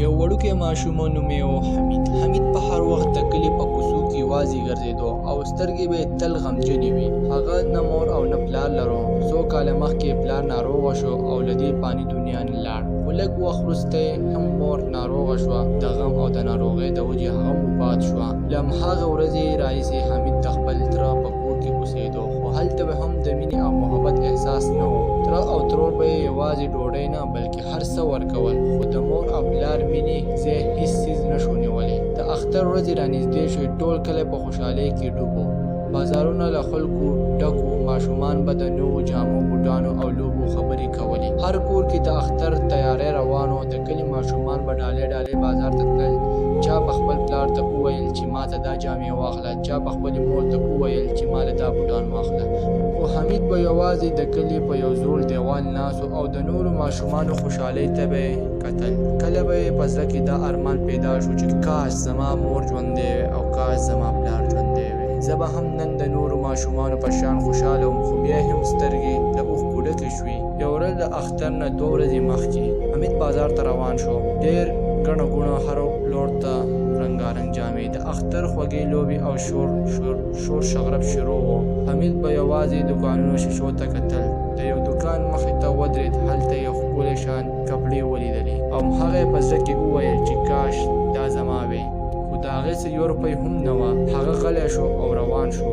یو وړوکی ماشوم و، نوم یې و حمید. حمید په هر وخت د کلي په کوڅو کې یوازې ګرځېدو او سترګې به یې تل غمجنې وې. هغه نه مور او نه پلار لرو. څو کاله مخکې یې پلار ناروغه شو او له دې فاني دنیا نه لاړ، خو لږ وخت وروسته یې هم مور ناروغه شوه. د غم او د ناروغۍ د وجې هغه هم وفات شوه. له هماغې ورځې راهیسې حمید د خپل تره په کور کې اوسېدو، خو هلته به هم د مینې او محبت احساس نه و. تره او ترور به یې یوازې ډوډۍ نه، بلکې هر څه ورکول، خو د مور او پلار مینې ځای هیڅ څیز نه شو نیولی. د اختر ورځې رانږدې شوې، ټول کلی په خوشحالۍ کې ډوب و. بازارونه له خلکو ډک وو، ماشومان به د نوو جامو، بوټانو او لوبو خبرې کولې. هر کور کې د اختر تیاری روان و. د کلي ماشومان به ډالۍ ډالۍ بازار ته تلل. چا به خپل پلار ته وویل چې ماته دا جامې واخله، چا به خپلې مور ته وویل چې ماله دا بوټان واخله. خو حمید به یوازې د کلي په یو زوړ دیوال ناست و او د نورو ماشومانو خوشحالۍ ته به یې کتل. کله به یې په زړه کې دا ارمان پیدا شو چې کاش زما مور ژوندۍ وی او کاش زما پلار ژوندی وی، زه به هم نن د نورو ماشومانو په شان خوشحاله وم. خو بیا یې هم سترګې له اوښکو ډکې شوې. یوه ورځ له اختر نه 2 ورځې مخکې حمید بازار ته روان شو. ډېر ګڼه ګوڼه، هر لور ته رنګارنګ جامې، د اختر خوږې لوبې او شور شور شغرب شروع و. حمید به یوازې دوکانونو شیشو ته کتل. د یو دوکان مخې ته ودرېد، هلته یې ښکلې شان کپړې ولیدلې او هماغه یې په زړه کې وویل چې کاش دا زما وی، خو د هغې څه یوه روپۍ هم نه وه. هغه غلی شو او روان شو.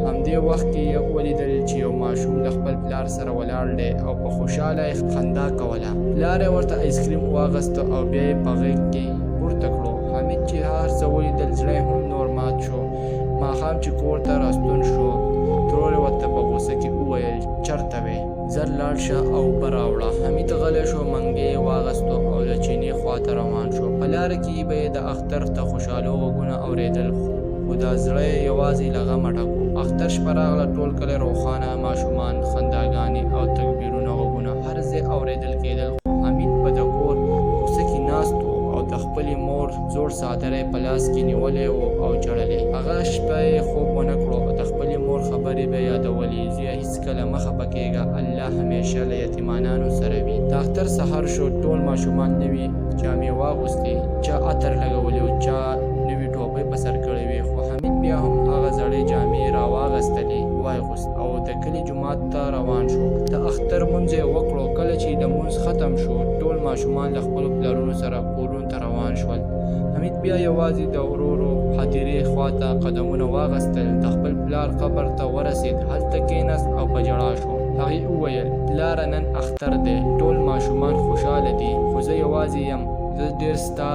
همدې وخت کې یې ولیدل چې یو ماشوم له خپل پلار سره ولاړ دی او په خوشحاله یې خندا کوله. پلار یې ورته ایسکریم واخیسته او بیا یې په غېږ کې پورته کړو. حمید چې هر څه ولیدل، زړه یې هم نور مات شو. ماښام چې کور ته راستون شو، ترور یې ورته په غوسه کې وویل، چرته وې؟ زر لاړ شه او اوبه راوړه. حمید غلی شو، منګی یې واغستو او د چینې خواته روان شو. په لاره کې به یې د اختر د خوشحالو غږونه اورېدل، خو دا زړه یې یوازې له غمه ډک و. اختر شپه راغله، ټول کلی روښانه، ماشومان، خنداګانې او تکبیرونو غږونه هر ځای اورېدل کېدل. خو حمید به د کور کوڅه کې ناست و او د خپلې مور زوړ څادر یې په لاس کې نیولی و او ژړل یې. هغه شپه یې خوب ونه کړو او د خپلې مور خبرې به یې یادولې، زویه هیڅکله مه خفه کېږه، الله همیشه له یتیمانانو سره وي. د اختر سهار شو، ټول ماشومان نوي جامې واغوستې، چا عطر لګولي و، چا نوي ټوپۍ په سر کړې وې، خو حمید بیا هم هغه زړې جامې راواغستلې وایغوست او د کلي جومات ته روان شو. د اختر لمونځ یې وکړو. کله چې لمونځ ختم شو، ټول ماشومان له خپلو پلرونو سره کورونو ته روان شول. حمید بیا یوازې د ورورو هدیرې خواته قدمونه واغستل. د خپل پلار قبر ته ورسېد، هلته کېناست او په ژړا شو. هغې وویل، پلاره نن اختر دی، ټول ماشومان خوشحاله دي، خو زه یوازې یم. زه ډېر ستا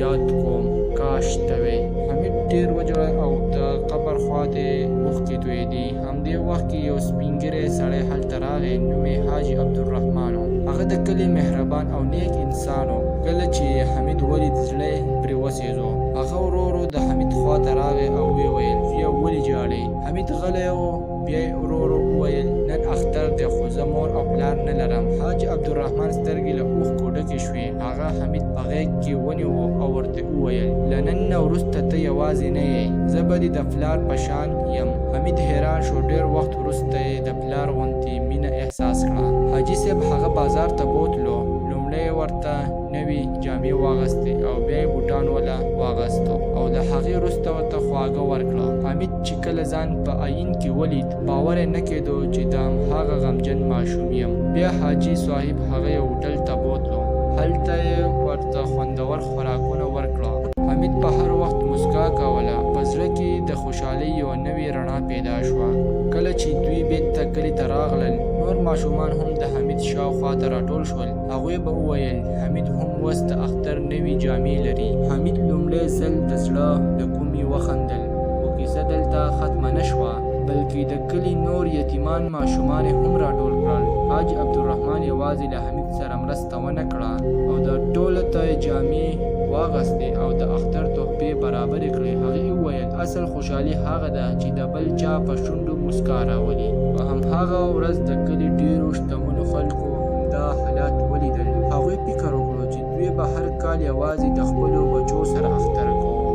یاد کوم، کاش ته وې. حمید ډېر وژړل او د قبر خواته یې اوښکې تویېدې. همدې وخت کې یو سپین ږیری سړی هلته راغی، نوم یې حاجي عبدالرحمن و. هغه د کلي مهربان او نیک انسان و. کله چې یې حمید ولید، زړه یې پرې وسېزو. هغه ورو ورو د حمید خواته راغی او ویې ویل، زویه ولې ژاړې؟ حمید غلی و، بیا یې ورو ورو وویل، نن اختر دی، خو زه مور او پلار نه لرم. حاجي عبدالرحمن سترګې له اوښکو ډکې شوې. هغه حمید په غېږ کې ونیو او ورته وویل، له نن نه وروسته ته یوازې نه یې، زه به دې د پلار په شان یم. حمید حیران شو. ډېر وخت وروسته یې د پلار غوندې مینه احساس کړه. حاجي صاحب هغه بازار ته بوتلو. لومړی یې ورته نوې جامې واغستې او بیا یې بوټان وله واغستو او له هغې وروسته ورته خواږه ورکړه. حمید چې کله ځان په آیین کې ولید، باور یې نه کېدو چې د هماغه غمجن ماشوم یم. بیا حاجي صاحب هغه یو هوټل ته بوتلو، هلته یې ورته خوندور خوراکونه ورکړه. حمید په هر وخت موسکا کوله، په زړه کې د خوشحالۍ یوه نوې رڼا پیدا شوه. کله چې دوی بیرته کلي ته راغلل، نور ماشومان هم د حمید شاوخوا ته راټول شول. هغوی به وویل، حمید هم اوس د اختر نوې جامې لري. حمید لومړی ځل د زړه له کومې وخندل، خو کیسه دلته ختمه نه شوه، بلکې د کلي نور یتیمان ماشومان یې هم راټول کړل. حاجي عبدالرحمن یوازې له حمید سره مرسته ونه کړه او د ټولو ته یې جامې واغستې او د اختر تحفې برابرې کړې. هغې وویل، اصل خوشحالي هغه ده چې د بل چا په شونډو موسکا راولي. په هماغه ورځ د کلي ډېرو شتمنو خلکو همدا حالات ولیدل. هغوی فکر وکړو چې دوی به هر کال یوازې د خپلو بچو سره اختر کوو،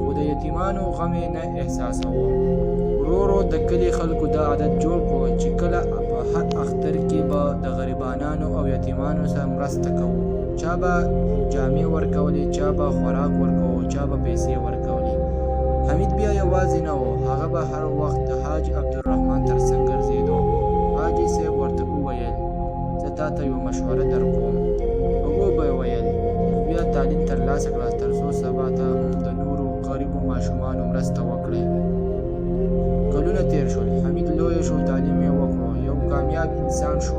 خو د یتیمانو غم یې نه احساساوه. ورو ورو د کلي خلکو دا عادت جوړ کړو چې کله په هر اختر کې به د غریبانو او یتیمانو سره مرسته کوو. چا به جامې ورکولې، به پیسې ورکولې. حمید بیا یوازې نه و، هغه به هر وخت د حاجي عبدالرحمن تر څنګ ګرځېدو. حاجي صیب ورته وویل، زه تاته یوه مشوره درکوم. هغه به ویل، بیا تعلیم ترلاسه کړه، ترڅو سبا ته هم د نورو غریبو ماشومانو مرسته وکړې. کلونه تېر شول، حمید لوی شو، تعلیم یې وکړو، یو کامیاب انسان شو،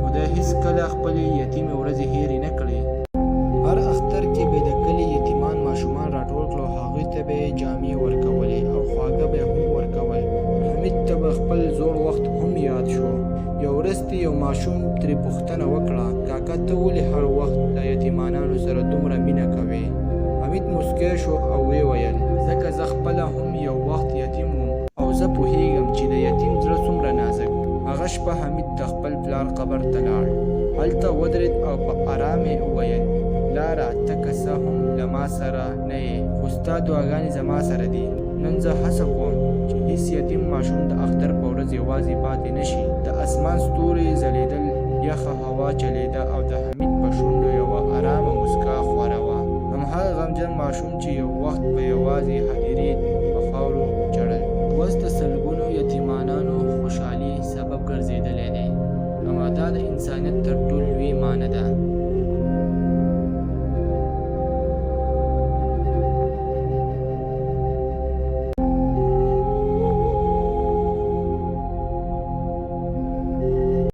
خو ده هېڅکله خپلې یتیمې ورځې هېرې نه کړې. هر اختر کې به یې د کلي یتیمان ماشومان راټول کړل، هغوی ته به یې جامې ورکولې او خواږه به یې هم ورکول. حمید ته به خپل زوړ وخت هم یاد شو. یو ورځ ترې یو ماشوم ترې پوښتنه وکړه، کاکا ته ولې هر وخت له یتیمانانو سره دومره مینه کوې؟ حمید موسکی شو او ویې ویل، ځکه زه خپله هم یو وخت یتیم وم او زه پوهېږم چې د یتیم زړه څومره نازک. هغه شپه حمید د خپل پلار قبر ته لاړ. هلته ودرېد او په ارامه یې وویل، پلاره، ته که څه هم له ما سره نه یې، خو ستا دعاګانې زما سره دي. نن زه هڅه کوم چې هیڅ یتیم ماشوم د اختر په ورځ یوازې پاتې نه شي. د اسمان ستوري ځلېدل، یخه هوا چلېده او د حمید په شونډو یوه ارامه موسکا خوره وه. هماغه غمجن ماشوم چې یو وخت به یوازې هدیرې